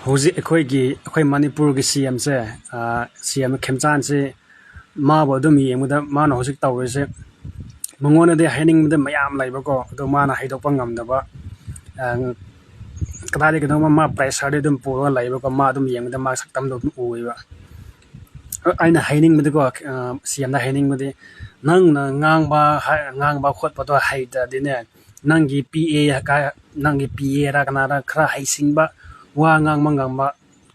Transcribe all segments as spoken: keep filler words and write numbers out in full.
ꯍꯧꯖꯤꯛ ꯑꯩꯈꯣꯏꯒꯤ, ꯑꯩꯈꯣꯏ ꯃꯅꯤꯄꯨꯔꯒꯤ ꯁꯤ ꯑꯦꯝꯁꯦ, ꯁꯤ ꯑꯦꯝ ꯈꯦꯝꯆꯥꯟꯁꯤ, ꯃꯥꯕꯨ ꯑꯗꯨꯝ ꯌꯦꯡꯕꯗ ꯃꯥꯅ ꯍꯧꯖꯤꯛ ꯇꯧꯔꯤꯁꯦ, ꯃꯉꯣꯟꯗꯗꯤ ꯍꯥꯏꯅꯤꯡꯕꯗ ꯃꯌꯥꯝ ꯂꯩꯕꯀꯣ, ꯑꯗꯣ ꯃꯥꯅ ꯍꯩꯗꯣꯛꯄ ꯉꯝꯗꯕ, ꯑ, ꯀꯗꯥꯏꯗꯒꯤꯅꯣ ꯃꯥ ꯄ꯭ꯔꯦꯁꯔꯗꯤ ꯑꯗꯨꯝ ꯄꯨꯔꯒ ꯂꯩꯕꯀꯣ, ꯃꯥ ꯑꯗꯨꯝ ꯌꯦꯡꯕꯗ ꯃꯥ ꯁꯛꯇꯝꯗꯣ ꯑꯗꯨꯝ ꯎꯏꯕ꯫ ꯑꯩꯅ ꯍꯥꯏꯅꯤꯡꯕꯗꯤꯀꯣ, ꯁꯤ ꯑꯦꯝꯗ ꯍꯥꯏꯅꯤꯡꯕꯗꯤ, ꯅꯪꯅ ꯉꯥꯡꯕ ꯍꯥꯏ-, ꯉꯥꯡꯕ ꯈꯣꯠꯄꯗꯣ ꯍꯩꯇ꯭ꯔꯗꯤꯅꯦ, ꯅꯪꯒꯤ ꯄꯤ ꯑꯦ ꯀꯥ-, ꯅꯪꯒꯤ ꯄꯤ ꯑꯦꯔ ꯀꯅꯥꯔ ꯈꯔ ꯍꯩꯁꯤꯡꯕ, ꯋꯥ ꯉꯥꯡꯕ ꯉꯝꯕ,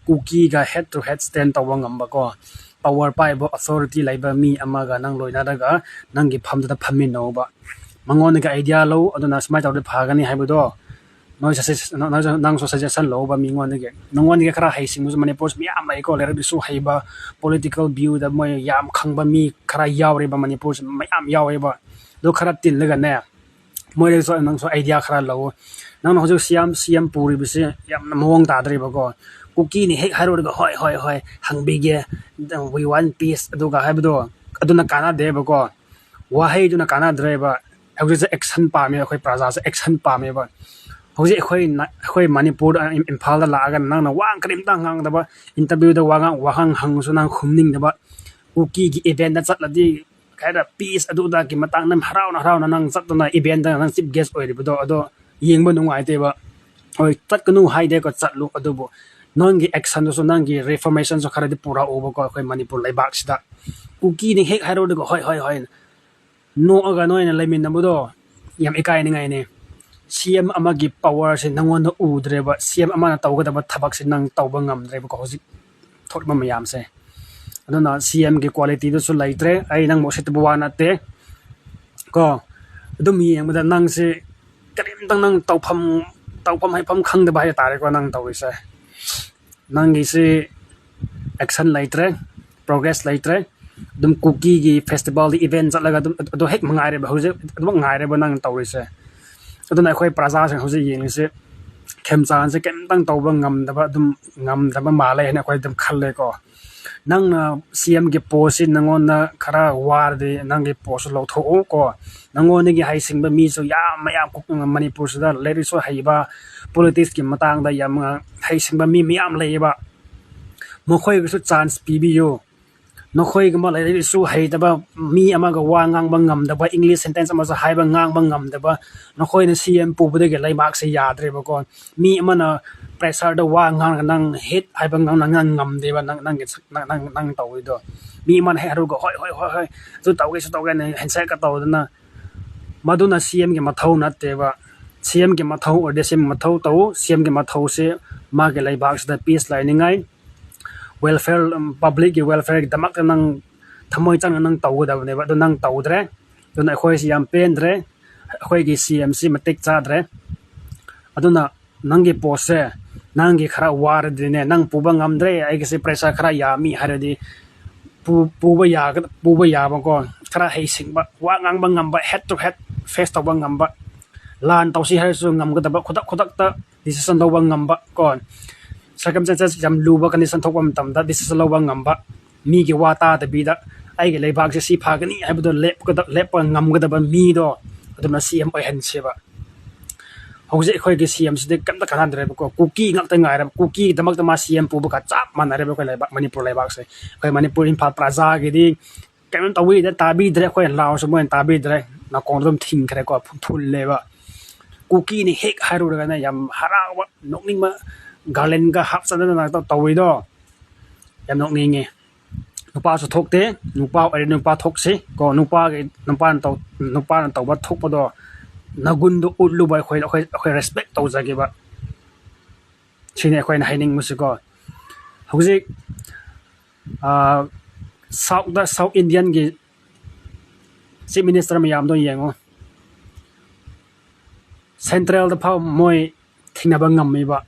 ꯀꯨꯀꯤꯒ head to head stand ꯇꯧꯕ ꯉꯝꯕꯀꯣ, ꯄꯋꯥꯔ ꯄꯥꯏꯕ, ꯑꯣꯊꯣꯔꯤꯇꯤ ꯂꯩꯕ ꯃꯤ ꯑꯃꯒ ꯅꯪ ꯂꯣꯏꯅꯔꯒ ꯅꯪꯒꯤ ꯐꯝꯗꯨꯗ ꯐꯝꯃꯤꯟꯅꯧꯕ꯫ ꯃꯉꯣꯟꯗꯒꯤ ꯑꯥꯏꯗꯤꯌꯥ ꯂꯧ, ꯑꯗꯨꯅ ꯁꯨꯃꯥꯏꯅ ꯇꯧꯔꯗꯤ ꯐꯒꯅꯤ ꯍꯥꯏꯕꯗꯣ ꯅꯣꯏ suggestion, ꯅꯣꯏ, ꯅꯪꯁꯨ ꯁꯖꯦꯁꯟ ꯂꯧꯕ ꯃꯤꯉꯣꯟꯗꯒꯤ꯫ ꯅꯉꯣꯟꯗꯒꯤ ꯈꯔ ꯍꯩꯁꯤꯡꯕꯁꯨ ꯃꯅꯤꯄꯨꯔꯁꯨ ꯃꯌꯥꯝ ꯂꯩꯀꯣ, ꯂꯥꯏꯔꯤꯛꯇꯁꯨ ꯍꯩꯕ, ꯄꯣꯂꯤꯇꯤꯀꯦꯜ ꯚ꯭ꯌꯨꯗ ꯃꯣꯏ ꯌꯥꯝ ꯈꯪꯕ ꯃꯤ ꯈꯔ ꯌꯥꯎꯔꯤꯕ, ꯃꯅꯤꯄꯨꯔꯁꯨ ꯃꯌꯥꯝ ꯌꯥꯎꯋꯦꯕ꯫ ꯑꯗꯨ ꯈꯔ ꯇꯤꯜꯂꯒꯅꯦ, ꯃꯣꯏꯗꯁꯨ ꯅꯪꯁꯨ ꯑꯥꯏꯗꯤꯌꯥ ꯈꯔ ꯂꯧ꯫ ꯅꯪꯅ ꯍꯧꯖꯤꯛ ꯁꯤ ꯑꯦꯝ, ꯁꯤ ꯑꯦꯝ ꯄꯨꯔꯤꯕꯁꯤ ꯌꯥꯝꯅ ꯃꯑꯣꯡ ꯇꯥꯗ꯭ꯔꯤꯕꯀꯣ꯫ ꯀꯨꯀꯤꯅꯤ ꯍꯦꯛ ꯍꯥꯏꯔꯨꯔꯒ, "ꯍꯣꯏ, ꯍꯣꯏ, ꯍꯣꯏ, ꯍꯪꯕꯤꯒꯦ, we want peace" ꯑꯗꯨꯒ ꯍꯥꯏꯕꯗꯣ, ꯑꯗꯨꯅ ꯀꯥꯟꯅꯗꯦꯕꯀꯣ꯫ ꯋꯥꯍꯩꯗꯨꯅ ꯀꯥꯟꯅꯗ꯭ꯔꯦꯕ꯫ ꯍꯧꯖꯤꯛꯁꯦ ꯑꯦꯛꯁꯟ ꯄꯥꯝꯃꯦ, ꯑꯩꯈꯣꯏ ꯄ꯭ꯔꯖꯥꯁꯦ ꯑꯦꯛꯁꯟ ꯄꯥꯝꯃꯦꯕ꯫ ꯍꯧꯖꯤꯛ ꯑꯩꯈꯣꯏ ꯅ-, ꯑꯩꯈꯣꯏ ꯃꯅꯤꯄꯨꯔꯗ, ꯏꯝ-, ꯏꯝꯐꯥꯜꯗ ꯂꯥꯛꯑꯒ ꯅꯪꯅ ꯋꯥ ꯀꯔꯤꯝꯇ ꯉꯥꯡꯗꯕ, ꯏꯟꯇꯔꯚ꯭ꯌꯨꯗ ꯋꯥ ꯉꯥꯡ-, ꯋꯥꯍꯪ ꯍꯪꯉꯁꯨ ꯅꯪ ꯈꯨꯝꯅꯤꯡꯗꯕ, ꯀꯨꯀꯤꯒꯤ ꯏꯚꯦꯟꯗ ꯆꯠꯂꯗꯤ ꯀꯩ ꯍꯥꯏꯇꯥꯔꯦ, ꯄꯤꯁ ꯑꯗꯨꯗꯥꯒꯤ ꯃꯇꯥꯡꯗ ꯍꯔꯥꯎꯅ ꯍꯔꯥꯎꯅ ꯅꯪ ꯆꯠꯇꯅ ꯏꯚꯦꯟꯗ ꯅꯪ ꯆꯤꯐ ꯒꯦꯁ ꯑꯣꯏꯔꯤꯕꯗꯣ, ꯑꯗꯣ ꯌꯦꯡꯕ ꯅꯨꯡꯉꯥꯏꯇꯦꯕ꯫ ꯍꯣꯏ, ꯆꯠꯀꯅꯨ ꯍꯥꯏꯗꯦꯀꯣ, ꯆꯠꯂꯨ, ꯑꯗꯨꯕꯨ ꯅꯪꯒꯤ ꯑꯦꯛꯁꯟꯗꯨꯁꯨ, ꯅꯪꯒꯤ ꯔꯤꯐꯣꯔꯃꯦꯁꯟꯁꯨ ꯈꯔꯗꯤ ꯄꯨꯔꯛꯎꯕꯀꯣ ꯑꯩꯈꯣꯏ ꯃꯅꯤꯄꯨꯔ ꯂꯩꯕꯥꯛꯁꯤꯗ꯫ ꯀꯨꯀꯤꯅ ꯍꯦꯛ ꯍꯥꯏꯔꯨꯔꯒ "ꯍꯣꯏ, ꯍꯣꯏ, ꯍꯣꯏ" ꯅꯣꯛꯑꯒ ꯅꯣꯏꯅ ꯂꯩꯃꯤꯟꯅꯕꯗꯣ ꯌꯥꯝ ꯏꯀꯥꯏꯅꯤꯡꯉꯥꯏꯅꯦ꯫ ꯁꯤ ꯑꯦꯝ ꯑꯃꯒꯤ ꯄꯋꯥꯔꯁꯦ ꯅꯪꯉꯣꯟꯗ ꯎꯗ꯭ꯔꯦꯕ, ꯁꯤ ꯑꯦꯝ ꯑꯃꯅ ꯇꯧꯒꯗꯕ ꯊꯕꯛꯁꯦ ꯅꯪ ꯇꯧꯕ ꯉꯝꯗ꯭ꯔꯦꯕꯀꯣ ꯍꯧꯖꯤꯛ ꯊꯣꯛꯂꯤꯕ ꯃꯌꯥꯝꯁꯦ꯫ ꯑꯗꯨꯅ ꯁꯤ ꯑꯦꯝꯒꯤ ꯀ꯭ꯋꯥꯂꯤꯇꯤꯗꯨꯁꯨ ꯂꯩꯇ꯭ꯔꯦ꯫ ꯑꯩ ꯅꯪꯕꯨ ꯎꯁꯤꯠꯇꯕ ꯋꯥ ꯅꯠꯇꯦ ꯀꯣ꯫ ꯑꯗꯨꯝ ꯌꯦꯡꯕꯗ ꯅꯪꯁꯦ ꯀꯔꯤꯝꯇꯪ ꯅꯪ ꯇꯧꯐꯝ, ꯇꯧꯐꯝ ꯍꯥꯏꯐꯝ ꯈꯪꯗꯕ ꯍꯥꯏ ꯇꯥꯔꯦꯀꯣ ꯅꯪ ꯇꯧꯔꯤꯁꯦ꯫ ꯅꯪꯒꯤꯁꯤ ꯑꯦꯛꯁꯟ ꯂꯩꯇ꯭ꯔꯦ, ꯄ꯭ꯔꯣꯒ꯭ꯔꯦꯁ ꯂꯩꯇ꯭ꯔꯦ꯫ ꯑꯗꯨꯝ ꯀꯨꯀꯤꯒꯤ ꯐꯦꯁꯇꯤꯚꯦꯜꯗ ꯏꯚꯦꯟ ꯆꯠꯂꯒ ꯑꯗꯨꯝ ꯑꯗꯨ ꯍꯦꯛ ꯃꯉꯥꯏꯔꯦꯕ, ꯍꯧꯖꯤꯛ ꯑꯗꯨꯃꯛ ꯉꯥꯏꯔꯦꯕ ꯅꯪ ꯇꯧꯔꯤꯁꯦ꯫ ꯑꯗꯨꯅ ꯑꯩꯈꯣꯏ ꯄ꯭ꯔꯖꯥꯁꯤꯡ ꯍꯧꯖꯤꯛ ꯌꯦꯡꯉꯤꯁꯤ ꯈꯦꯝꯆꯥꯟꯁꯦ ꯀꯩꯝꯇꯪ ꯇꯧꯕ ꯉꯝꯗꯕ, ꯑꯗꯨꯝ ꯉꯝꯗꯕ ꯃꯥꯜꯂꯦ ꯍꯥꯏꯅ ꯑꯩꯈꯣꯏ ꯑꯗꯨꯝ ꯈꯜꯂꯦꯀꯣ꯫ ꯅꯪꯅ ꯁꯤ ꯑꯦꯝꯒꯤ ꯄꯣꯁꯁꯤ ꯅꯪꯉꯣꯟꯗ ꯈꯔ ꯋꯥꯔꯗꯤ ꯅꯪꯒꯤ ꯄꯣꯁꯁꯨ ꯂꯧꯊꯣꯛꯎ ꯀꯣ꯫ ꯅꯪꯉꯣꯟꯗꯒꯤ ꯍꯩꯁꯤꯡꯕ ꯃꯤꯁꯨ ꯌꯥꯝ ꯃꯌꯥꯝ ꯀꯨ-, ꯃꯅꯤꯄꯨꯔꯁꯤꯗ ꯂꯥꯏꯔꯤꯛꯁꯨ ꯍꯩꯕ, ꯄꯣꯂꯤꯇꯤꯛꯁꯀꯤ ꯃꯇꯥꯡꯗ ꯌꯥꯝ ꯍꯩꯁꯤꯡꯕ ꯃꯤ ꯃꯌꯥꯝ ꯂꯩꯌꯦꯕ꯫ ꯃꯈꯣꯏꯒꯤꯁꯨ chance ꯄꯤꯕꯤꯌꯨ꯫ ꯅꯈꯣꯏꯒꯨꯝꯕ ꯂꯥꯏꯔꯤꯛꯁꯨ ꯍꯩꯇꯕ, ꯃꯤ ꯑꯃꯒ ꯋꯥ ꯉꯥꯡꯕ ꯉꯝꯗꯕ, English sentence ꯑꯃꯁꯨ ꯍꯥꯏꯕ ꯉꯥꯡꯕ ꯉꯝꯗꯕ, ꯅꯈꯣꯏꯅ C M ꯄꯨꯕꯗꯒꯤ ꯂꯩꯕꯥꯛꯁꯦ ꯌꯥꯗ꯭ꯔꯦꯕꯀꯣ꯫ ꯃꯤ ꯑꯃꯅ pressureꯗ ꯋꯥ ꯉꯥꯡꯉꯒ ꯅꯪ hit ꯍꯥꯏꯕ ꯉꯥꯡ-, ꯅꯪ ꯉꯝꯗꯦꯕ, ꯅꯪ, ꯅꯪꯒꯤ ꯁꯛ-, ꯅꯪ, ꯅꯪ, ꯅꯪ ꯇꯧꯔꯤꯗꯣ꯫ ꯃꯤ ꯑꯃꯅ ꯍꯦꯛ ꯍꯥꯏꯔꯨꯔꯒ "ꯍꯣꯏ, ꯍꯣꯏ, ꯍꯣꯏ, ꯍꯣꯏ, ꯑꯗꯨ ꯇꯧꯒꯦꯁꯨ ꯇꯧꯒꯦꯅ" handshake ꯇꯧꯗꯅ, ꯃꯗꯨꯅ C Mꯒꯤ ꯃꯊꯧ ꯅꯠꯇꯦꯕ꯫ C Mꯒꯤ ꯃꯊꯧ ꯑꯣꯏꯔꯗꯤ C M ꯃꯊꯧ ꯇꯧ꯫ C Mꯒꯤ ꯃꯊꯧꯁꯦ ꯃꯥꯒꯤ ꯂꯩꯕꯥꯛꯁꯤꯗ peace ꯂꯩꯅꯤꯡꯉꯥꯏ, welfare, ꯎꯝ, publicꯀꯤ welfareꯒꯤꯗꯃꯛꯇ ꯅꯪ ꯊꯃꯣꯏ ꯆꯪꯅ ꯅꯪ ꯇꯧꯒꯗꯕꯅꯦꯕ꯫ ꯑꯗꯨ ꯅꯪ ꯇꯧꯗ꯭ꯔꯦ꯫ ꯑꯗꯨꯅ ꯑꯩꯈꯣꯏꯁꯤ ꯌꯥꯝ ꯄꯦꯟꯗ꯭ꯔꯦ꯫ ꯑꯩꯈꯣꯏꯒꯤ C Mꯁꯤ ꯃꯇꯤꯛ ꯆꯥꯗ꯭ꯔꯦ꯫ ꯑꯗꯨꯅ ꯅꯪꯒꯤ postꯁꯦ, ꯅꯪꯒꯤ ꯈꯔ ꯋꯥꯔꯗꯤꯅꯦ, ꯅꯪ ꯄꯨꯕ ꯉꯝꯗ꯭ꯔꯦ, ꯑꯩꯒꯤꯁꯦ pressure ꯈꯔ ꯌꯥꯝꯃꯤ ꯍꯥꯏꯔꯗꯤ, ꯄꯨ-, ꯄꯨꯕ ꯌꯥꯒ-, ꯄꯨꯕ ꯌꯥꯕꯀꯣ, ꯈꯔ ꯍꯩꯁꯤꯡꯕ, ꯋꯥ ꯉꯥꯡꯕ ꯉꯝꯕ, head to head face ꯇꯧꯕ ꯉꯝꯕ, ꯂꯥꯟ ꯇꯧꯁꯤ ꯍꯥꯏꯔꯁꯨ ꯉꯝꯒꯗꯕ, ꯈꯨꯗꯛ ꯈꯨꯗꯛꯇ decision ꯂꯧꯕ ꯉꯝꯕ ꯀꯣ, circumstances ꯌꯥꯝ ꯂꯨꯕ condition ꯊꯣꯛꯄ ꯃꯇꯝꯗ decision ꯂꯧꯕ ꯉꯝꯕ, ꯃꯤꯒꯤ ꯋꯥ ꯇꯥꯗꯕꯤꯗ ꯑꯩꯒꯤ ꯂꯩꯕꯥꯛꯁꯦ ꯁꯤ ꯐꯒꯅꯤ ꯍꯥꯏꯕꯗꯣ ꯂꯦꯞꯀꯗ-, ꯂꯦꯞꯄ ꯉꯝꯒꯗꯕ ꯃꯤꯗꯣ, ꯑꯗꯨꯅ C M ꯑꯣꯏꯍꯟꯁꯦꯕ꯫ ꯍꯧꯖꯤꯛ ꯑꯩꯈꯣꯏꯒꯤ C Mꯁꯤꯗꯤ ꯀꯩꯝꯇ ꯀꯥꯟꯅꯗ꯭ꯔꯦꯕꯀꯣ, ꯀꯨꯀꯤ ꯉꯥꯛꯇ ꯉꯥꯏꯔꯦꯕ꯫ ꯀꯨꯀꯤꯒꯤꯗꯃꯛꯇ ꯃꯥ C M ꯄꯨꯕꯒ ꯆꯞ ꯃꯥꯟꯅꯔꯦꯕ ꯑꯩꯈꯣꯏ ꯂꯩꯕꯥꯛ, ꯃꯅꯤꯄꯨꯔ ꯂꯩꯕꯥꯛꯁꯦ꯫ ꯑꯩꯈꯣꯏ ꯃꯅꯤꯄꯨꯔ ꯏꯝꯐꯥꯜ ꯄ꯭ꯔꯖꯥꯒꯤꯗꯤ ꯀꯩꯅꯣ ꯇꯧꯕꯤꯗ꯭ꯔꯦ, ꯇꯥꯕꯤꯗ꯭ꯔꯦ꯫ ꯑꯩꯈꯣꯏꯅ ꯂꯥꯎꯔꯁꯨ ꯃꯣꯏꯅ ꯇꯥꯕꯤꯗ꯭ꯔꯦ, ꯅꯥꯀꯣꯡꯗ ꯑꯗꯨꯝ ꯊꯤꯡꯈ꯭ꯔꯦꯀꯣ, ꯐꯨ-, ꯐꯨꯜꯂꯦꯕ꯫ ꯀꯨꯀꯤꯅꯤ ꯍꯦꯛ ꯍꯥꯏꯔꯨꯔꯒꯅ ꯌꯥꯝ ꯍꯔꯥꯎꯕ, ꯅꯣꯛꯅꯤꯡꯕ, garlandꯒ ꯍꯥꯞꯆꯗꯅ ꯇꯧ-, ꯇꯧꯔꯤꯗꯣ ꯌꯥꯝ ꯅꯣꯛꯅꯤꯡꯉꯦ꯫ ꯅꯨꯄꯥꯁꯨ ꯊꯣꯛꯇꯦ, ꯅꯨꯄꯥ ꯑꯣꯏꯔꯦ, ꯅꯨꯄꯥ ꯊꯣꯛꯁꯤ ꯀꯣ, ꯅꯨꯄꯥꯒꯤ, ꯅꯨꯄꯥꯅ ꯇꯧ-, ꯅꯨꯄꯥꯅ ꯇꯧꯕ ꯊꯣꯛꯄꯗꯣ, ꯅꯒꯨꯟꯗꯣ ꯎꯠꯂꯨꯕ ꯑꯩꯈꯣꯏ, ꯑꯩꯈꯣꯏ, ꯑꯩꯈꯣꯏ respect ꯇꯧꯖꯒꯦꯕ꯫ ꯁꯤꯅꯤ ꯑꯩꯈꯣꯏꯅ ꯍꯥꯏꯅꯤꯡꯕꯁꯤꯀꯣ꯫ ꯍꯧꯖꯤꯛ, ꯑꯥ, Southꯇ, South Indianꯒꯤ Chief Minister ꯃꯌꯥꯝꯗꯣ ꯌꯦꯡꯉꯣ꯫ Centralꯗ ꯐꯥꯎ ꯃꯣꯏ ꯊꯦꯡꯅꯕ ꯉꯝꯃꯤꯕ꯫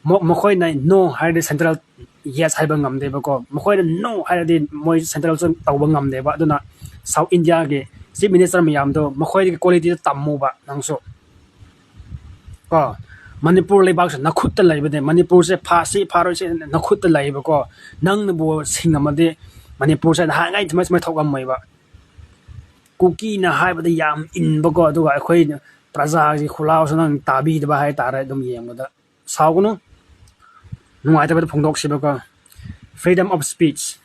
ꯃ-, ꯃꯈꯣꯏꯅ no ꯍꯥꯏꯔꯗꯤ Central yes ꯍꯥꯏꯕ ꯉꯝꯗꯦꯕꯀꯣ꯫ ꯃꯈꯣꯏꯅ no ꯍꯥꯏꯔꯗꯤ ꯃꯣꯏ Centralꯁꯨ ꯇꯧꯕ ꯉꯝꯗꯦꯕ꯫ ꯑꯗꯨꯅ South Indiaꯒꯤ Chief Minister ꯃꯌꯥꯝꯗꯣ ꯃꯈꯣꯏꯗꯒꯤ qualityꯗ ꯇꯝꯃꯨꯕ ꯅꯪꯁꯨ꯫ ꯀꯣ, ꯃꯅꯤꯄꯨꯔ ꯂꯩꯕꯥꯛꯁꯦ ꯅꯈꯨꯠꯇ ꯂꯩꯕꯅꯦ꯫ ꯃꯅꯤꯄꯨꯔꯁꯦ ꯐꯥꯁꯤ ꯐꯥꯔꯣꯏꯁꯤ ꯅꯈꯨꯠꯇ ꯂꯩꯕꯀꯣ꯫ ꯅꯪꯅꯕꯨ ꯁꯤꯡꯉꯝꯃꯗꯤ ꯃꯅꯤꯄꯨꯔꯁꯦ ꯅꯍꯥꯟꯉꯩ ꯁꯨꯃꯥꯏ, ꯁꯨꯃꯥꯏ ꯊꯣꯛꯑꯝꯃꯣꯏꯕ꯫ ꯀꯨꯀꯤꯅ ꯍꯥꯏꯕꯗ ꯌꯥꯝ ꯏꯟꯕꯀꯣ, ꯑꯗꯨꯒ ꯑꯩꯈꯣꯏ ꯄ꯭ꯔꯖꯥꯒꯤ ꯈꯨꯂꯥꯎꯁꯨ ꯅꯪ ꯇꯥꯕꯤꯗꯕ ꯍꯥꯏꯇꯥꯔꯦ꯫ ꯑꯗꯨꯝ ꯌꯦꯡꯕꯗ ꯁꯥꯎꯒꯅꯨ꯫ ꯅꯨꯡꯉꯥꯏꯇꯕꯗ ꯐꯣꯡꯗꯣꯛꯁꯤꯕꯀꯣ꯫ Freedom of speech꯫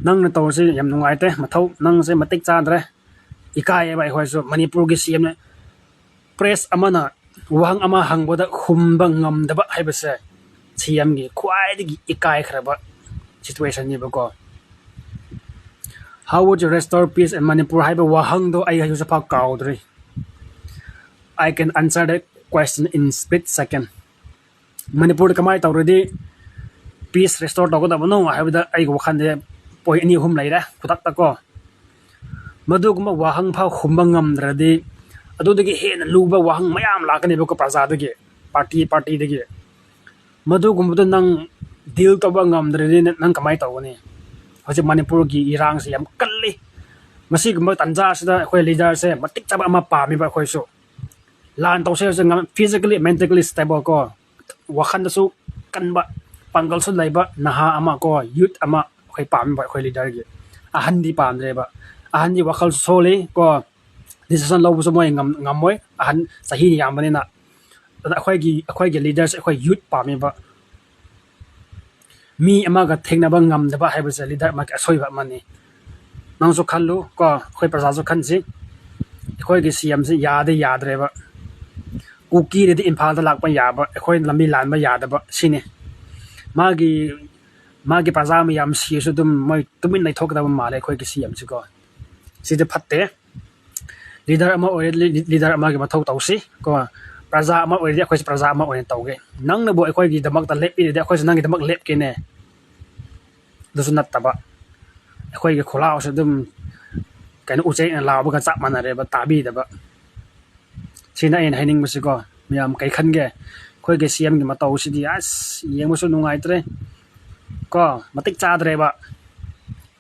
ꯅꯪꯅ ꯇꯧꯔꯤꯁꯤ ꯌꯥꯝ ꯅꯨꯡꯉꯥꯏꯇꯦ, ꯃꯊꯧ, ꯅꯪꯁꯦ ꯃꯇꯤꯛ ꯆꯥꯗ꯭ꯔꯦ꯫ ꯏꯀꯥꯏꯌꯦꯕ ꯑꯩꯈꯣꯏꯁꯨ, ꯃꯅꯤꯄꯨꯔꯒꯤ ꯁꯤ ꯑꯦꯝꯅ ꯄ꯭ꯔꯦꯁ ꯑꯃꯅ ꯋꯥꯍꯪ ꯑꯃ ꯍꯪꯕꯗ ꯈꯨꯝꯕ ꯉꯝꯗꯕ ꯍꯥꯏꯕꯁꯦ ꯁꯤ ꯑꯦꯝꯒꯤ ꯈ꯭ꯋꯥꯏꯗꯒꯤ ꯏꯀꯥꯏꯈ꯭ꯔꯕ ꯁꯤꯆꯨꯋꯦꯁꯟꯅꯦꯕꯀꯣ꯫ "How would you restore peace in Manipur?" ꯍꯥꯏꯕ ꯋꯥꯍꯪꯗꯣ ꯑꯩ ꯍꯧꯖꯤꯛꯐꯥꯎ ꯀꯥꯎꯗ꯭ꯔꯤ꯫ "I can answer that question in split second." ꯃꯅꯤꯄꯨꯔꯗ ꯀꯃꯥꯏꯅ ꯇꯧꯔꯗꯤ ꯄꯤꯁ ꯔꯦꯁꯇꯣꯔ ꯇꯧꯒꯗꯕꯅꯣ ꯍꯥꯏꯕꯗ ꯑꯩꯒꯤ ꯋꯥꯈꯜꯗ ꯄꯣꯏꯟ ꯑꯅꯤ ꯑꯍꯨꯝ ꯂꯩꯔꯦ ꯈꯨꯗꯛꯇ ꯀꯣ꯫ ꯃꯗꯨꯒꯨꯝꯕ ꯋꯥꯍꯪ ꯐꯥꯎ ꯈꯨꯝꯕ ꯉꯝꯗ꯭ꯔꯗꯤ, ꯑꯗꯨꯗꯒꯤ ꯍꯦꯟꯅ ꯂꯨꯕ ꯋꯥꯍꯪ ꯃꯌꯥꯝ ꯂꯥꯛꯀꯅꯦꯕꯀꯣ, ꯄ꯭ꯔꯖꯥꯗꯒꯤ, ꯄꯥꯔꯇꯤ ꯄꯥꯔꯇꯤꯗꯒꯤ꯫ ꯃꯗꯨꯒꯨꯝꯕꯗꯣ ꯅꯪ ꯗꯤꯜ ꯇꯧꯕ ꯉꯝꯗ꯭ꯔꯗꯤ ꯅ-, ꯅꯪ ꯀꯃꯥꯏꯅ ꯇꯧꯒꯅꯤ? ꯍꯧꯖꯤꯛ ꯃꯅꯤꯄꯨꯔꯒꯤ ꯏꯔꯥꯡꯁꯦ ꯌꯥꯝ ꯀꯜꯂꯤ꯫ ꯃꯁꯤꯒꯨꯝꯕ ꯇꯥꯟꯖꯥꯁꯤꯗ ꯑꯩꯈꯣꯏ ꯂꯤꯗꯔꯁꯦ ꯃꯇꯤꯛ ꯆꯥꯕ ꯑꯃ ꯄꯥꯝꯃꯤꯕ ꯑꯩꯈꯣꯏꯁꯨ꯫ ꯂꯥꯟ ꯇꯧꯁꯦ ꯍꯥꯏꯔꯁꯨ ꯉꯝ-, physically, mentally stable ꯀꯣ, ꯋꯥꯈꯜꯗꯁꯨ ꯀꯟꯕ, ꯄꯥꯡꯒꯜꯁꯨ ꯂꯩꯕ ꯅꯍꯥ ꯑꯃ ꯀꯣ, ꯌꯨꯠ ꯑꯃ ꯑꯩꯈꯣꯏ ꯄꯥꯝꯃꯤꯕ ꯑꯩꯈꯣꯏ ꯂꯤꯗꯔꯒꯤ꯫ ꯑꯍꯟꯗꯤ ꯄꯥꯝꯗ꯭ꯔꯦꯕ꯫ ꯑꯍꯟꯗꯤ ꯋꯥꯈꯜꯁꯨ ꯁꯣꯜꯂꯤ ꯀꯣ, ꯗꯤꯁꯤꯖꯟ ꯂꯧꯕꯁꯨ ꯃꯣꯏ ꯉꯝ-, ꯉꯝꯃꯣꯏ, ꯑꯍꯟ ꯆꯍꯤ ꯌꯥꯝꯕꯅꯤꯅ꯫ ꯑꯗꯨꯅ ꯑꯩꯈꯣꯏꯒꯤ, ꯑꯩꯈꯣꯏꯒꯤ ꯂꯤꯗꯔꯁꯦ ꯑꯩꯈꯣꯏ ꯌꯨꯠ ꯄꯥꯝꯃꯦꯕ꯫ ꯃꯤ ꯑꯃꯒ ꯊꯦꯡꯅꯕ ꯉꯝꯗꯕ ꯍꯥꯏꯕꯁꯦ ꯂꯤꯗꯔ ꯑꯃꯒꯤ ꯑꯁꯣꯏꯕ ꯑꯃꯅꯤ꯫ ꯅꯪꯁꯨ ꯈꯜꯂꯨ ꯀꯣ, ꯑꯩꯈꯣꯏ ꯄ꯭ꯔꯖꯥꯁꯨ ꯈꯟꯁꯤ꯫ ꯑꯩꯈꯣꯏꯒꯤ ꯁꯤ ꯑꯦꯝꯁꯤ ꯌꯥꯗꯤ ꯌꯥꯗ꯭ꯔꯦꯕ꯫ ꯀꯨꯀꯤꯅꯗꯤ ꯏꯝꯐꯥꯜꯗ ꯂꯥꯛꯄ ꯌꯥꯕ, ꯑꯩꯈꯣꯏꯅ ꯂꯝꯕꯤ ꯂꯥꯟꯕ ꯌꯥꯗꯕ ꯁꯤꯅꯤ꯫ ꯃꯥꯒꯤ, ꯃꯥꯒꯤ ꯄ꯭ꯔꯖꯥ ꯃꯌꯥꯝ ꯁꯤꯔꯁꯨ ꯑꯗꯨꯝ ꯃꯣꯏ ꯇꯨꯃꯤꯟ ꯂꯩꯊꯣꯛꯀꯗꯕ ꯃꯥꯜꯂꯦ ꯑꯩꯈꯣꯏꯒꯤ ꯁꯤ ꯑꯦꯝꯁꯤꯀꯣ꯫ ꯁꯤꯗꯤ ꯐꯠꯇꯦ꯫ ꯂꯤꯗꯔ ꯑꯃ ꯑꯣꯏꯔꯦ, ꯂꯤ-, ꯂꯤꯗꯔ ꯑꯃꯒꯤ ꯃꯊꯧ ꯇꯧꯁꯤ ꯀꯣ꯫ ꯄ꯭ꯔꯖꯥ ꯑꯃ ꯑꯣꯏꯔꯗꯤ ꯑꯩꯈꯣꯏꯁꯨ ꯄ꯭ꯔꯖꯥ ꯑꯃ ꯑꯣꯏꯅ ꯇꯧꯒꯦ꯫ ꯅꯪꯅꯕꯨ ꯑꯩꯈꯣꯏꯒꯤꯗꯃꯛꯇ ꯂꯦꯞꯄꯤꯔꯗꯤ ꯑꯩꯈꯣꯏꯁꯨ ꯅꯪꯒꯤꯗꯃꯛ ꯂꯦꯞꯀꯦꯅꯦ꯫ ꯑꯗꯨꯁꯨ ꯅꯠꯇꯕ, ꯑꯩꯈꯣꯏꯒꯤ ꯈꯨꯂꯥꯎꯁꯦ ꯑꯗꯨꯝ ꯀꯩꯅꯣ ꯎꯆꯦꯛꯅ ꯂꯥꯎꯕꯒ ꯆꯞ ꯃꯥꯟꯅꯔꯦꯕ, ꯇꯥꯕꯤꯗꯕ꯫ ꯁꯤꯅ ꯑꯩꯅ ꯍꯥꯏꯅꯤꯡꯕꯁꯤꯀꯣ꯫ ꯃꯌꯥꯝ ꯀꯩ ꯈꯟꯒꯦ? ꯑꯩꯈꯣꯏꯒꯤ ꯁꯤ ꯑꯦꯝꯒꯤ ꯃꯇꯧꯁꯤꯗꯤ ꯑꯁ ꯌꯦꯡꯕꯁꯨ ꯅꯨꯡꯉꯥꯏꯇ꯭ꯔꯦ ꯀꯣ, ꯃꯇꯤꯛ ꯆꯥꯗ꯭ꯔꯦꯕ꯫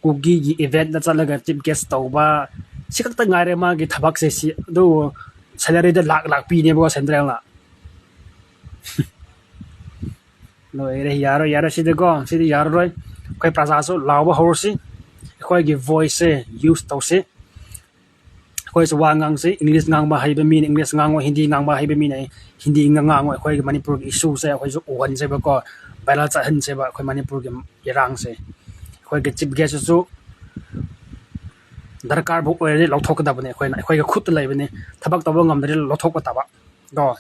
ꯀꯨꯀꯤꯒꯤ ꯏꯚꯦꯟꯠꯇ ꯆꯠꯂꯒ ꯆꯤꯐ ꯒꯦꯁ ꯇꯧꯕ, ꯁꯤ ꯈꯛꯇ ꯉꯥꯏꯔꯦ ꯃꯥꯒꯤ ꯊꯕꯛꯁꯦ꯫ ꯁꯤ, ꯑꯗꯨ ꯁꯦꯂꯔꯤꯗ ꯂꯥꯛ ꯂꯥꯛ ꯄꯤꯅꯦꯕꯀꯣ ꯁꯦꯟꯇ꯭ꯔꯦꯜꯅ꯫ ꯂꯣꯏꯔꯦ, ꯌꯥꯔꯣꯏ, ꯌꯥꯔꯣꯏ ꯁꯤꯗꯤꯀꯣ, ꯁꯤꯗꯤ ꯌꯥꯔꯔꯣꯏ꯫ ꯑꯩꯈꯣꯏ ꯄ꯭ꯔꯖꯥꯁꯨ ꯂꯥꯎꯕ ꯍꯧꯔꯁꯤ, ꯑꯩꯈꯣꯏꯒꯤ ꯚꯣꯏꯁꯁꯦ ꯌꯨꯁ ꯇꯧꯁꯤ꯫ ꯑꯩꯈꯣꯏꯁꯨ ꯋꯥ ꯉꯥꯡꯁꯦ, English ꯉꯥꯡꯕ ꯍꯩꯕ ꯃꯤꯅ English ꯉꯥꯡꯉꯣ, ꯍꯤꯟꯗꯤ ꯉꯥꯡꯕ ꯍꯩꯕ ꯃꯤꯅ ꯍꯤꯟꯗꯤ ꯉꯥꯡꯉꯣ꯫ ꯑꯩꯈꯣꯏꯒꯤ ꯃꯅꯤꯄꯨꯔꯒꯤ issueꯁꯦ ꯑꯩꯈꯣꯏꯁꯨ ꯎꯍꯟꯁꯦꯕꯀꯣ, viral ꯆꯠꯍꯟꯁꯦꯕ ꯑꯩꯈꯣꯏ ꯃꯅꯤꯄꯨꯔꯒꯤ ꯏꯔꯥꯡꯁꯦ꯫ ꯑꯩꯈꯣꯏꯒꯤ chief guestꯁꯨ ꯗꯔꯀꯥꯔꯕꯨ ꯑꯣꯏꯔꯗꯤ ꯂꯧꯊꯣꯛꯀꯗꯕꯅꯤ꯫ ꯑꯩꯈꯣꯏꯅ, ꯑꯩꯈꯣꯏꯒꯤ ꯈꯨꯠꯇ ꯂꯩꯕꯅꯤ, ꯊꯕꯛ ꯇꯧꯕ ꯉꯝꯗ꯭ꯔꯗꯤ ꯂꯧꯊꯣꯛꯄ ꯇꯥꯕ ꯀꯣ꯫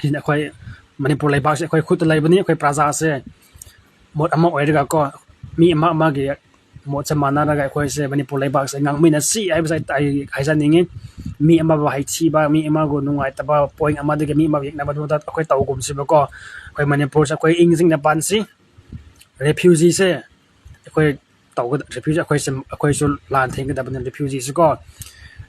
ꯁꯤꯅ ꯑꯩꯈꯣꯏ ꯃꯅꯤꯄꯨꯔ ꯂꯩꯕꯥꯛꯁꯦ ꯑꯩꯈꯣꯏ ꯈꯨꯠꯇ ꯂꯩꯕꯅꯤ꯫ ꯑꯩꯈꯣꯏ ꯄ꯭ꯔꯖꯥꯁꯦ ꯃꯣꯠ ꯑꯃ ꯑꯣꯏꯔꯒ ꯀꯣ, ꯃꯤ ꯑꯃ ꯑꯃꯒꯤ ꯃꯣꯠꯁꯦ ꯃꯥꯟꯅꯔꯒ ꯑꯩꯈꯣꯏꯁꯦ ꯃꯅꯤꯄꯨꯔ ꯂꯩꯕꯥꯛꯁꯦ ꯉꯥꯡꯃꯤꯟꯅꯁꯤ ꯍꯥꯏꯕꯁꯦ ꯑꯩ, ꯑꯩ ꯍꯥꯏꯖꯅꯤꯡꯉꯤ꯫ ꯃꯤ ꯑꯃꯕꯨ ꯍꯩꯊꯤꯕ, ꯃꯤ ꯑꯃꯕꯨ ꯅꯨꯡꯉꯥꯏꯇꯕ point ꯑꯃꯗꯒꯤ ꯃꯤ ꯑꯃꯕꯨ ꯌꯦꯛꯅꯕꯗꯨꯗ ꯑꯩꯈꯣꯏ ꯇꯧꯒꯨꯝꯁꯤꯕꯀꯣ꯫ ꯑꯩꯈꯣꯏ ꯃꯅꯤꯄꯨꯔꯁꯦ ꯑꯩꯈꯣꯏ ꯏꯪ ꯆꯤꯛꯅ ꯄꯥꯟꯁꯤ꯫ Refugeeꯁꯦ ꯑꯩꯈꯣꯏ ꯇꯧꯒꯗ-, refugee ꯑꯩꯈꯣꯏꯁꯦ, ꯑꯩꯈꯣꯏꯁꯨ ꯂꯥꯟ ꯊꯦꯡꯒꯗꯕꯅꯤ꯫ Refugeeꯁꯦ ꯀꯣ,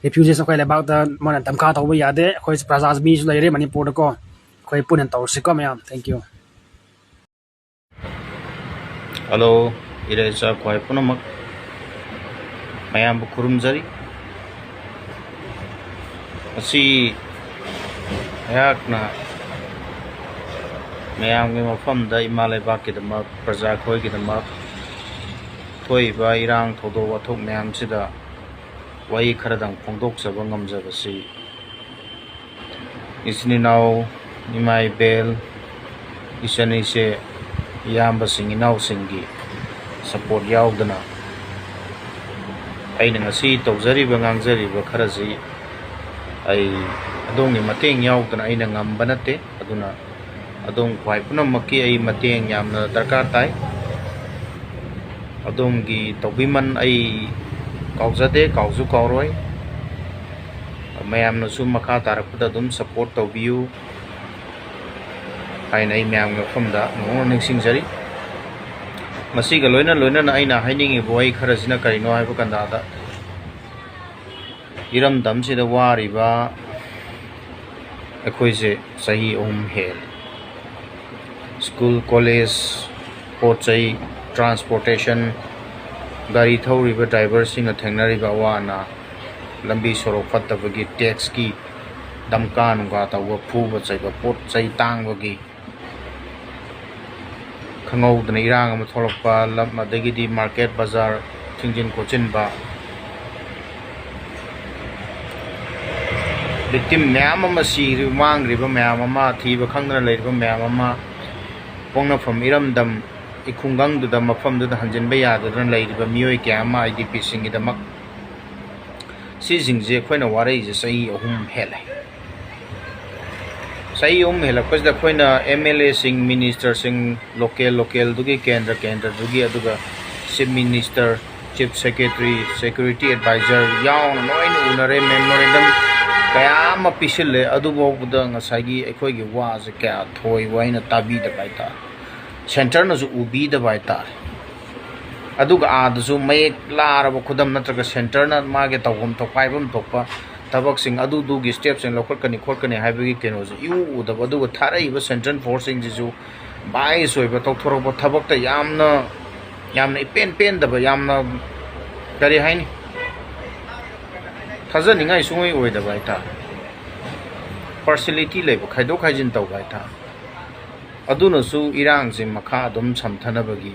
refugeeꯁꯦ ꯑꯩꯈꯣꯏ ꯂꯩꯕꯥꯛꯇ ꯃꯣꯏꯅ ꯙꯝꯀꯥ ꯇꯧꯕ ꯌꯥꯗꯦ꯫ ꯑꯩꯈꯣꯏꯁꯦ ꯄ꯭ꯔꯖꯥ ꯃꯤꯁꯨ ꯂꯩꯔꯦ ꯃꯅꯤꯄꯨꯔꯗꯀꯣ, ꯑꯩꯈꯣꯏ ꯄꯨꯟꯅ ꯇꯧꯔꯁꯤꯀꯣ ꯃꯌꯥꯝ꯫ Thank you꯫ Hello, ꯏꯔꯩꯆꯥ ꯈ꯭ꯋꯥꯏ ꯄꯨꯝꯅꯃꯛ, ꯃꯌꯥꯝꯕꯨ ꯈꯨꯔꯨꯝꯖꯔꯤ꯫ ꯉꯁꯤ ꯑꯩꯍꯥꯛꯅ ꯃꯌꯥꯝꯒꯤ ꯃꯐꯝꯗ ꯏꯃꯥ ꯂꯩꯕꯥꯛꯀꯤꯗꯃꯛ, ꯄ꯭ꯔꯖꯥ ꯑꯩꯈꯣꯏꯒꯤꯗꯃꯛ ꯊꯣꯛꯏꯕ ꯏꯔꯥꯡ ꯊꯧꯗꯣꯛ ꯋꯥꯊꯣꯛ ꯃꯌꯥꯝꯁꯤꯗ ꯋꯥꯍꯩ ꯈꯔꯗꯪ ꯐꯣꯡꯗꯣꯛꯆꯕ ꯉꯝꯖꯕꯁꯤ, ꯏꯆꯤꯟ ꯏꯅꯥꯎ, ꯏꯃꯥ ꯏꯕꯦꯜ, ꯏꯆꯟ ꯏꯆꯦ, ꯏꯌꯥꯝꯕꯁꯤꯡ ꯏꯅꯥꯎꯁꯤꯡꯒꯤ support ꯌꯥꯎꯗꯅ ꯑꯩꯅ ꯉꯁꯤ ꯇꯧꯖꯔꯤꯕ ꯉꯥꯡꯖꯔꯤꯕ ꯈꯔꯁꯤ ꯑꯩ ꯑꯗꯣꯝꯒꯤ ꯃꯇꯦꯡ ꯌꯥꯎꯗꯅ ꯑꯩꯅ ꯉꯝꯕ ꯅꯠꯇꯦ꯫ ꯑꯗꯨꯅ ꯑꯗꯣꯝ ꯈ꯭ꯋꯥꯏ ꯄꯨꯝꯅꯃꯛꯀꯤ ꯑꯩ ꯃꯇꯦꯡ ꯌꯥꯝꯅ ꯗꯔꯀꯥꯔ ꯇꯥꯏ꯫ ꯑꯗꯣꯝꯒꯤ ꯇꯧꯕꯤꯃꯜ ꯑꯩ ꯀꯥꯎꯖꯗꯦ, ꯀꯥꯎꯁꯨ ꯀꯥꯎꯔꯣꯏ꯫ ꯃꯌꯥꯝꯅꯁꯨ ꯃꯈꯥ ꯇꯥꯔꯛꯄꯗ ꯑꯗꯨꯝ support ꯇꯧꯕꯤꯌꯨ ꯍꯥꯏꯅ ꯑꯩ ꯃꯌꯥꯝꯒꯤ ꯃꯐꯝꯗ ꯅꯣꯡꯅ ꯅꯤꯡꯁꯤꯡꯖꯔꯤ꯫ ꯃꯁꯤꯒ ꯂꯣꯏꯅ ꯂꯣꯏꯅꯅ ꯑꯩꯅ ꯍꯥꯏꯅꯤꯡꯉꯤꯕ ꯋꯥꯍꯩ ꯈꯔꯁꯤꯅ ꯀꯔꯤꯅꯣ ꯍꯥꯏꯕ ꯀꯥꯟꯗ, ꯏꯔꯝꯗꯝꯁꯤꯗ ꯋꯥꯔꯤꯕ ꯑꯩꯈꯣꯏꯁꯦ ꯆꯍꯤ ꯑꯍꯨꯝ ꯍꯦꯜꯂꯦ꯫ School, college, ꯄꯣꯠ ꯆꯩ, transportation, ꯒꯥꯔꯤ ꯊꯧꯔꯤꯕ driverꯁꯤꯡꯅ ꯊꯦꯡꯅꯔꯤꯕ ꯑꯋꯥ ꯑꯅꯥ, ꯂꯝꯕꯤ ꯁꯣꯔꯣꯛ ꯐꯠꯇꯕꯒꯤ, taxꯀꯤ ꯗꯝꯀꯥ ꯅꯨꯡꯀꯥ ꯇꯧꯕ, ꯐꯨꯕ ꯆꯩꯕ, ꯄꯣꯠ ꯆꯩ ꯇꯥꯡꯕꯒꯤ ꯈꯪꯍꯧꯗꯅ ꯏꯔꯥꯡ ꯑꯃ ꯊꯣꯛꯂꯛꯄ, ꯂꯝ ꯑꯗꯒꯤꯗꯤ market ꯕꯖꯥꯔ ꯊꯤꯡꯖꯤꯟ ꯈꯣꯠꯆꯤꯟꯕ, ꯚꯤꯛꯇꯤꯝ ꯃꯌꯥꯝ ꯑꯃ ꯁꯤꯔꯤꯕ, ꯃꯥꯡꯈ꯭ꯔꯤꯕ ꯃꯌꯥꯝ ꯑꯃ, ꯊꯤꯕ ꯈꯪꯗꯅ ꯂꯩꯔꯤꯕ ꯃꯌꯥꯝ ꯑꯃ, ꯄꯣꯛꯅꯐꯝ ꯏꯔꯝꯗꯝ ꯈꯨꯡꯒꯪꯗꯨꯗ, ꯃꯐꯝꯗꯨꯗ ꯍꯟꯖꯤꯟꯕ ꯌꯥꯗꯗꯅ ꯂꯩꯔꯤꯕ ꯃꯤꯑꯣꯏ ꯀꯌꯥ ꯑꯃ, ꯑꯥꯏ ꯗꯤ ꯄꯤꯁꯤꯡꯒꯤꯗꯃꯛ, ꯁꯤꯁꯤꯡꯁꯦ ꯑꯩꯈꯣꯏꯅ ꯋꯥꯔꯛꯏꯁꯦ ꯆꯍꯤ ꯑꯍꯨꯝ ꯍꯦꯜꯂꯦ꯫ ꯆꯍꯤ ꯑꯍꯨꯝ ꯍꯦꯜꯂꯛꯄꯁꯤꯗ ꯑꯩꯈꯣꯏꯅ ꯑꯦꯝ ꯑꯦꯜ ꯑꯦꯁꯤꯡ, ꯃꯤꯅꯤꯁꯇꯔꯁꯤꯡ, ꯂꯣꯀꯦꯜ ꯂꯣꯀꯦꯜꯗꯨꯒꯤ, ꯀꯦꯟꯗ꯭ꯔ ꯀꯦꯟꯗ꯭ꯔꯗꯨꯒꯤ, ꯑꯗꯨꯒ chief minister, chief secretary, security adviser ꯌꯥꯎꯅ ꯂꯣꯏꯅ ꯎꯅꯔꯦ꯫ ꯃꯦꯃꯣꯔꯦꯟꯗꯝ ꯀꯌꯥ ꯑꯃ ꯄꯤꯁꯤꯜꯂꯦ꯫ ꯑꯗꯨꯐꯥꯎꯕꯗ ꯉꯁꯥꯏꯒꯤ ꯑꯩꯈꯣꯏꯒꯤ ꯋꯥꯁꯦ ꯀꯌꯥ ꯊꯣꯏꯕ ꯍꯥꯏꯅ ꯇꯥꯕꯤꯗꯕ ꯍꯥꯏꯇꯥꯔꯦ, ꯁꯦꯟꯇꯔꯅꯁꯨ ꯎꯕꯤꯗꯕ ꯍꯥꯏꯇꯥꯔꯦ꯫ ꯑꯗꯨꯒ ꯑꯥꯗꯁꯨ ꯃꯌꯦꯛ ꯂꯥꯔꯕ ꯈꯨꯗꯝ ꯅꯠꯇ꯭ꯔꯒ ꯁꯦꯟꯇꯔꯅ ꯃꯥꯒꯤ ꯇꯧꯐꯝ ꯊꯣꯛꯄ, ꯍꯥꯏꯐꯝ ꯊꯣꯛꯄ ꯊꯕꯛꯁꯤꯡ ꯑꯗꯨꯗꯨꯒꯤ ꯁ꯭ꯇꯦꯞꯁꯤꯡ ꯂꯧꯈꯠꯀꯅꯤ ꯈꯣꯠꯀꯅꯤ ꯍꯥꯏꯕꯒꯤ ꯀꯩꯅꯣꯁꯦ ꯏꯎ ꯎꯗꯕ꯫ ꯑꯗꯨꯒ ꯊꯥꯔꯛꯏꯕ ꯁꯦꯟꯇ꯭ꯔꯦꯜ ꯐꯣꯔꯁꯁꯤꯡꯁꯤꯁꯨ ꯕꯥꯏꯁ ꯑꯣꯏꯕ, ꯇꯧꯊꯣꯔꯛꯄ ꯊꯕꯛꯇ ꯌꯥꯝꯅ, ꯌꯥꯝꯅ ꯏꯄꯦꯟ ꯄꯦꯟꯗꯕ, ꯌꯥꯝꯅ, ꯀꯔꯤ ꯍꯥꯏꯅꯤ, ꯊꯥꯖꯅꯤꯡꯉꯥꯏ ꯁꯨꯡꯑꯣꯏ ꯑꯣꯏꯗꯕ ꯍꯥꯏꯇꯥꯔꯦ꯫ ꯄꯥꯔꯁꯤꯌꯦꯂꯤꯇꯤ ꯂꯩꯕ, ꯈꯥꯏꯗꯣꯛ ꯈꯥꯏꯖꯤꯟ ꯇꯧꯕ ꯍꯥꯏꯇꯥꯔꯦ꯫ ꯑꯗꯨꯅꯁꯨ ꯏꯔꯥꯡꯁꯦ ꯃꯈꯥ ꯑꯗꯨꯝ ꯁꯝꯊꯅꯕꯒꯤ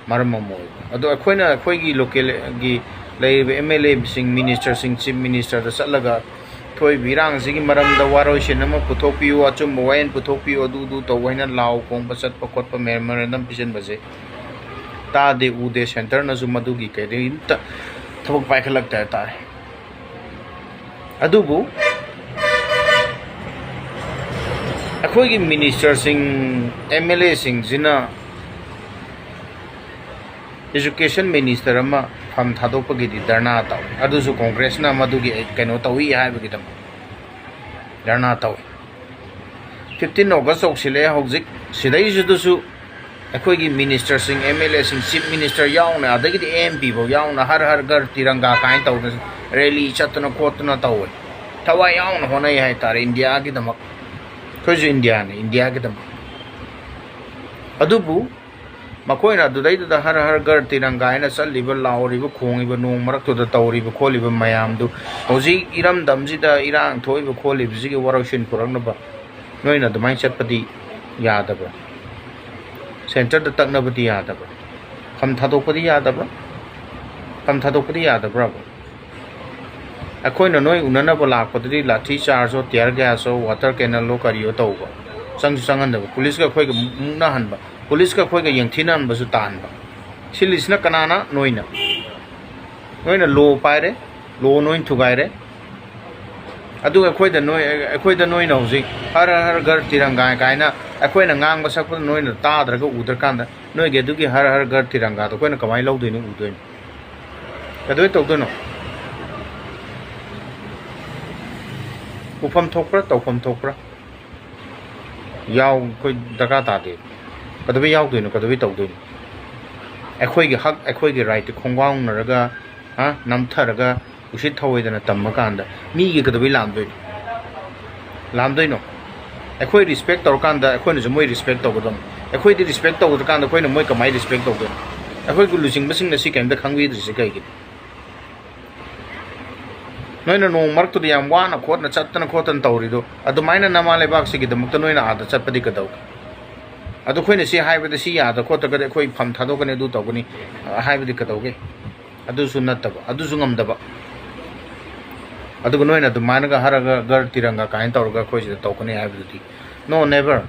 ꯃꯔꯝ ꯑꯃ ꯑꯣꯏꯕ꯫ ꯑꯗꯣ ꯑꯩꯈꯣꯏꯅ ꯑꯩꯈꯣꯏꯒꯤ ꯂꯣꯀꯦꯜꯒꯤ ꯂꯩꯔꯤꯕ ꯑꯦꯝ ꯑꯦꯜ ꯑꯦꯁꯤꯡ, ꯃꯤꯅꯤꯁꯇꯔꯁꯤꯡ, ꯆꯤꯐ ꯃꯤꯅꯤꯁꯇꯔꯗ ꯆꯠꯂꯒ ꯊꯣꯛꯏꯕ ꯏꯔꯥꯡꯁꯤꯒꯤ ꯃꯔꯝꯗ ꯋꯥꯔꯣꯏꯁꯤꯟ ꯑꯃ ꯄꯨꯊꯣꯛꯄꯤꯌꯨ, ꯑꯆꯨꯝꯕ ꯋꯥꯌꯦꯜ ꯄꯨꯊꯣꯛꯄꯤꯌꯨ, ꯑꯗꯨ ꯑꯗꯨ ꯇꯧ ꯍꯥꯏꯅ ꯂꯥꯎ ꯈꯣꯡꯕ ꯆꯠꯄ ꯈꯣꯠꯄ, ꯃꯦꯃꯣꯔꯦꯟꯗꯝ ꯄꯤꯁꯤꯟꯕꯁꯦ ꯇꯥꯗꯦ, ꯎꯗꯦ꯫ ꯁꯦꯟꯇꯔꯅꯁꯨ ꯃꯗꯨꯒꯤ ꯀꯔꯤꯝꯇ ꯊꯕꯛ ꯄꯥꯏꯈꯠꯂꯛꯇꯦ ꯍꯥꯏꯇꯥꯔꯦ꯫ ꯑꯗꯨꯕꯨ ꯑꯩꯈꯣꯏꯒꯤ ꯃꯤꯅꯤꯁꯇꯔꯁꯤꯡ, ꯑꯦꯝ ꯑꯦꯜ ꯑꯦꯁꯤꯡꯁꯤꯅ, ꯏꯖꯨꯀꯦꯁꯟ ꯃꯤꯅꯤꯁꯇꯔ ꯑꯃ ꯐꯝ ꯊꯥꯗꯣꯛꯄꯒꯤꯗꯤ ꯙꯔꯅꯥ ꯇꯧꯏ꯫ ꯑꯗꯨꯁꯨ ꯀꯣꯡꯒ꯭ꯔꯦꯁꯅ ꯃꯗꯨꯒꯤ ꯀꯩꯅꯣ ꯇꯧꯏ ꯍꯥꯏꯕꯒꯤꯗꯃꯛ ꯙꯔꯅꯥ ꯇꯧꯏ꯫ ꯐꯤꯐꯇꯤꯟ ꯑꯣꯒꯁ ꯌꯧꯁꯤꯜꯂꯛꯑꯦ ꯍꯧꯖꯤꯛ꯫ ꯁꯤꯗꯩꯁꯤꯗꯁꯨ ꯑꯩꯈꯣꯏꯒꯤ ꯃꯤꯅꯤꯁꯇꯔꯁꯤꯡ, ꯑꯦꯝ ꯑꯦꯜ ꯑꯦꯁꯤꯡ, ꯆꯤꯐ ꯃꯤꯅꯤꯁꯇꯔ ꯌꯥꯎꯅ, ꯑꯗꯒꯤꯗꯤ ꯑꯦ ꯑꯦꯝ ꯄꯤ ꯐꯥꯎ ꯌꯥꯎꯅ, ꯍꯔ ꯍꯔ ꯘꯔ ꯇꯤꯔꯪꯒꯥ ꯀꯥꯏꯅ ꯇꯧꯗꯅ ꯔꯦꯂꯤ ꯆꯠꯇꯅ ꯈꯣꯠꯇꯅ ꯇꯧꯋꯦ꯫ ꯊꯋꯥꯏ ꯌꯥꯎꯅ ꯍꯣꯠꯅꯩ ꯍꯥꯏꯇꯥꯔꯦ ꯏꯟꯗꯤꯌꯥꯒꯤꯗꯃꯛ꯫ ꯑꯩꯈꯣꯏꯁꯨ ꯏꯟꯗꯤꯌꯥꯅꯤ, ꯏꯟꯗꯤꯌꯥꯒꯤꯗꯃꯛ꯫ ꯑꯗꯨꯕꯨ ꯃꯈꯣꯏꯅ ꯑꯗꯨꯗꯩꯗꯨꯗ ꯍꯔ ꯍꯔ ꯘꯔ ꯇꯤꯔꯪꯒꯥ ꯍꯥꯏꯅ ꯆꯠꯂꯤꯕ, ꯂꯥꯎꯔꯤꯕ, ꯈꯣꯡꯉꯤꯕ, ꯅꯣꯡ ꯃꯔꯛꯇꯨꯗ ꯇꯧꯔꯤꯕ ꯈꯣꯠꯂꯤꯕ ꯃꯌꯥꯝꯗꯨ, ꯍꯧꯖꯤꯛ ꯏꯔꯝꯗꯝꯁꯤꯗ ꯏꯔꯥꯡ ꯊꯣꯛꯏꯕ ꯈꯣꯠꯂꯤꯕꯁꯤꯒꯤ ꯋꯥꯔꯧꯁꯤꯟ ꯄꯨꯔꯛꯅꯕ ꯅꯣꯏꯅ ꯑꯗꯨꯃꯥꯏꯅ ꯆꯠꯄꯗꯤ ꯌꯥꯗꯕ꯭ꯔꯥ? ꯁꯦꯟꯇꯔꯗ ꯇꯛꯅꯕꯗꯤ ꯌꯥꯗꯕ꯭ꯔꯥ? ꯐꯝ ꯊꯥꯗꯣꯛꯄꯗꯤ ꯌꯥꯗꯕ꯭ꯔꯥ? ꯐꯝ ꯊꯥꯗꯣꯛꯄꯗꯤ ꯌꯥꯗꯕ꯭ꯔꯥꯕ? ꯑꯩꯈꯣꯏꯅ ꯅꯣꯏ ꯎꯅꯅꯕ ꯂꯥꯛꯄꯗꯗꯤ ꯂꯥꯊꯤ ꯆꯥꯔꯖꯣ, ꯇꯤꯌꯔ ꯒ꯭ꯌꯥꯁꯣ, ꯋꯥꯇꯔ ꯀꯦꯅꯜꯂꯣ, ꯀꯔꯤꯌꯣ ꯇꯧꯕ, ꯆꯪꯁꯨ ꯆꯪꯍꯟꯗꯕ, ꯄꯨꯂꯤꯁꯀ ꯑꯩꯈꯣꯏꯒ ꯃꯨꯛꯅꯍꯟꯕ, ꯄꯨꯂꯤꯁꯀ ꯑꯩꯈꯣꯏꯒ ꯌꯦꯡꯊꯤꯅꯍꯟꯕꯁꯨ ꯇꯥꯍꯟꯕ꯫ ꯁꯤꯜꯂꯤꯁꯤꯅ ꯀꯅꯥꯅ? ꯅꯣꯏꯅ꯫ ꯅꯣꯏꯅ ꯂꯣ ꯄꯥꯏꯔꯦ, ꯂꯣ ꯅꯣꯏꯅ ꯊꯨꯒꯥꯏꯔꯦ꯫ ꯑꯗꯨꯒ ꯑꯩꯈꯣꯏꯗ ꯅꯣꯏ, ꯑꯩꯈꯣꯏꯗ ꯅꯣꯏꯅ ꯍꯧꯖꯤꯛ ꯍꯔ ꯍꯔ ꯘꯔ ꯇꯤꯔꯪꯒꯥ ꯀꯥꯏꯅ ꯑꯩꯈꯣꯏꯅ ꯉꯥꯡꯕ ꯁꯛꯄꯗ ꯅꯣꯏꯅ ꯇꯥꯗ꯭ꯔꯒ ꯎꯗ꯭ꯔꯀꯥꯟꯗ, ꯅꯣꯏꯒꯤ ꯑꯗꯨꯒꯤ ꯍꯔ ꯍꯔ ꯘꯔ ꯇꯤꯔꯪꯒꯥꯗꯣ ꯑꯩꯈꯣꯏꯅ ꯀꯃꯥꯏꯅ ꯂꯧꯗꯣꯏꯅꯣ, ꯎꯗꯣꯏꯅꯣ? ꯀꯩꯗꯧꯕꯩ ꯇꯧꯗꯣꯏꯅꯣ? ꯎꯐꯝ ꯊꯣꯛꯄ꯭ꯔꯥ, ꯇꯧꯐꯝ ꯊꯣꯛꯄ꯭ꯔꯥ? ꯌꯥꯎ-, ꯑꯩꯈꯣꯏ ꯗꯔꯀꯥꯔ ꯇꯥꯗꯦ꯫ ꯀꯩꯗꯧꯕꯩ ꯌꯥꯎꯗꯣꯏꯅꯣ? ꯀꯩꯗꯧꯕꯩ ꯇꯧꯗꯣꯏꯅꯣ? ꯑꯩꯈꯣꯏꯒꯤ ꯍꯛ, ꯑꯩꯈꯣꯏꯒꯤ ꯔꯥꯏꯠꯇꯤ ꯈꯣꯡꯒꯥꯎꯅꯔꯒ, ꯍꯥ, ꯅꯝꯊꯔꯒ, ꯎꯁꯤꯠ ꯊꯑꯣꯏꯗꯅ ꯇꯝꯃ ꯀꯥꯟꯗ ꯃꯤꯒꯤ ꯀꯩꯗꯧꯕꯩ ꯂꯥꯝꯗꯣꯏꯅꯣ? ꯂꯥꯝꯗꯣꯏꯅꯣ? ꯑꯩꯈꯣꯏ ꯔꯤꯁꯄꯦꯛ ꯇꯧꯔꯀꯥꯟꯗ ꯑꯩꯈꯣꯏꯅꯁꯨ ꯃꯣꯏ ꯔꯤꯁꯄꯦꯛ ꯇꯧꯒꯗꯕꯅꯤ꯫ ꯑꯩꯈꯣꯏꯗꯤ ꯔꯤꯁꯄꯦꯛ ꯇꯧꯗ꯭ꯔꯀꯥꯟꯗ ꯑꯩꯈꯣꯏꯅ ꯃꯣꯏ ꯀꯃꯥꯏꯅ ꯔꯤꯁꯄꯦꯛ ꯇꯧꯗꯣꯏꯅꯣ? ꯑꯩꯈꯣꯏꯒꯤ ꯂꯨꯆꯤꯡꯕꯁꯤꯡꯅ ꯁꯤ ꯀꯔꯤꯝꯇ ꯈꯪꯕꯤꯗ꯭ꯔꯤꯁꯦ ꯀꯩꯒꯤꯅꯣ? ꯅꯣꯏꯅ ꯅꯣꯡ ꯃꯔꯛꯇꯨꯗ ꯌꯥꯝ ꯋꯥꯅ ꯈꯣꯠꯅ ꯆꯠꯇꯅ ꯈꯣꯠꯇꯅ ꯇꯧꯔꯤꯗꯣ, ꯑꯗꯨꯃꯥꯏꯅ ꯅꯃꯥ ꯂꯩꯕꯥꯛꯁꯤꯒꯤꯗꯃꯛꯇ ꯅꯣꯏꯅ ꯑꯥꯗ ꯆꯠꯄꯗꯤ ꯀꯩꯗꯧꯒꯦ? ꯑꯗꯣ ꯑꯩꯈꯣꯏꯅ ꯁꯤ ꯍꯥꯏꯕꯗ ꯁꯤ ꯌꯥꯗ ꯈꯣꯠꯇ꯭ꯔꯒꯗꯤ ꯑꯩꯈꯣꯏ ꯐꯝ ꯊꯥꯗꯣꯛꯀꯅꯤ, ꯑꯗꯨ ꯇꯧꯒꯅꯤ, ꯑ, ꯍꯥꯏꯕꯗꯤ ꯀꯩꯗꯧꯒꯦ? ꯑꯗꯨꯁꯨ ꯅꯠꯇꯕ, ꯑꯗꯨꯁꯨ ꯉꯝꯗꯕ꯫ ꯑꯗꯨꯒ ꯅꯣꯏꯅ ꯑꯗꯨꯃꯥꯏꯅꯒ ꯍꯔꯒ ꯒꯔ ꯇꯤꯔꯪꯒ ꯀꯥꯏꯅ ꯇꯧꯔꯒ ꯑꯩꯈꯣꯏ ꯁꯤꯗ ꯇꯧꯒꯅꯤ ꯍꯥꯏꯕꯗꯨꯗꯤ, no, never꯫